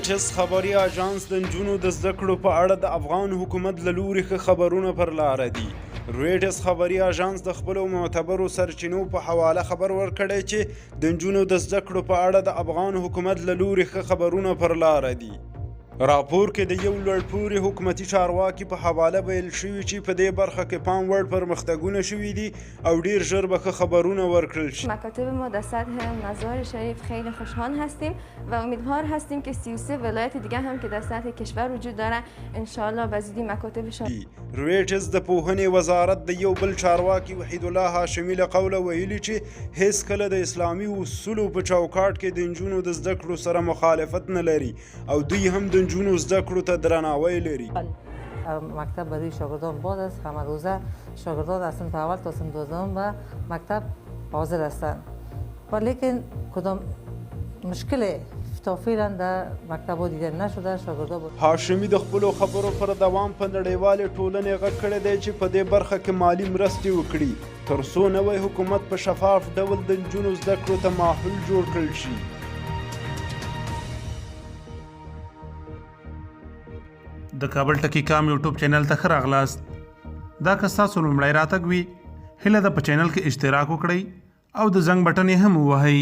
رویټرز خبري اژانس د نجونو د زده کړو په اړه د افغان حکومت له لوري ښه خبرونه پر لاره دي. رویټرز خبري اژانس د خپلو معتبرو سرچینو په حواله خبر ورکړی چې د نجونو د زده کړو په اړه د افغان حکومت له لوري ښه خبرونه پر لاره دي. راپور کې د یو لوړپوړي حکومتي چارواکي په حواله ویل شوي چې په دې برخه کې پام وړ پرمختګونه شوي دي او ډیر ژر به ښه خبرونه ورکړل شي. مکاتب ما در سطح مزار شریف خیلی خوشحال هستیم و امیدوار هستیم که 33 ولایت دیگه هم که در سطح کشور وجود دارن انشاءالله به زودی مکاتبشان. رویټرز د پوهنې وزارت د یو بل چارواکي وحیدالله هاشمي له قوله ویلي چې هیڅکله د اسلامي اصولو په چوکاټ کې د نجونو د زده کړو سره مخالفت نه لري او دوی هم د نجونو زده کړو ته درناوی لري. مکتب برای شاگردان باز است، همه روزه شاگردان از صنف اول تا صنف دوازدهم به مکتب حاضر هستند، ولیکن کدام مشکل تا فعلا در مکتب دیده نشده. شاگردان هاشمي د خپلو خبرو پر دوام په نړیوالې ټولنې غږ کړی دی چې په دې برخه کې مالي مرستې وکړي تر څو نوی حکومت په شفاف ډول د نجونو زده کړو ته ماحول جوړ کړل شي. د کابل ټکی کام یوټیوب چینل ته ښه راغلاست. دا که ستاسو لومړی راتګ وي، هیله ده په چینل کې اشتراک وکړئ او د زنګ بټن یې هم ووهئ.